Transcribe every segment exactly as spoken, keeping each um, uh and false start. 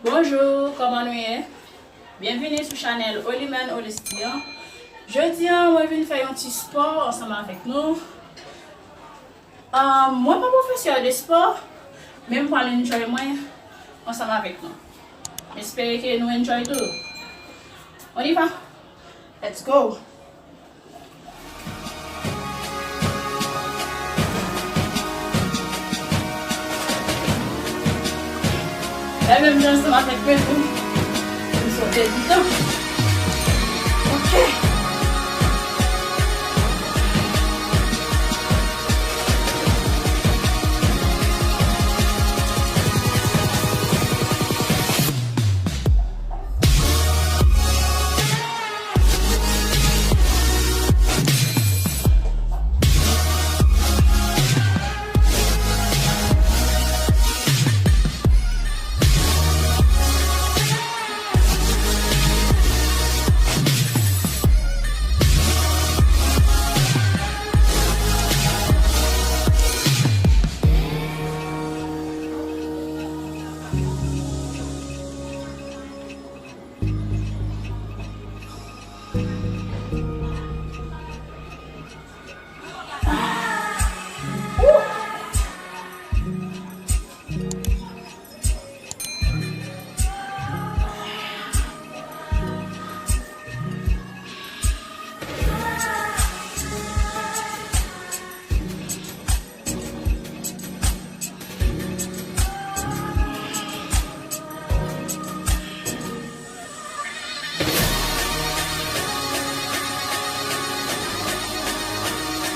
Bonjou, kòman nou ye? Byenvini sou chanèl Oliman Olesty an. Jodi a, mwen vin fè yon ti spò ansanm avèk nou. Ah, mwen pa pwofesè de spò, men m pral enjoy mwen ansanm avèk nou. M espere ke nou enjoy tou. On y va? Let's go! Fè menm jan ansanm avèk mwen pou m sote ditan. Ok.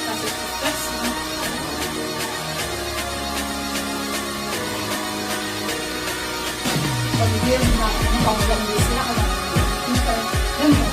Sa se ti fès mwen. Kòm vye moun ap fè, nou pa pran mesye a, nou fè menm jan.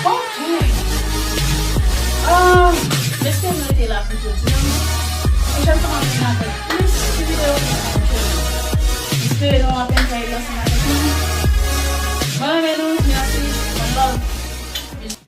Ok. Ah, m espere nou rete la pou jodi a. Pwochèn fwa m ap vin avèk plis ti videyo pou nou. M espere nou ap enjoy li ansanm avèk mwen. Mwen renmen nou, mèsi, one love.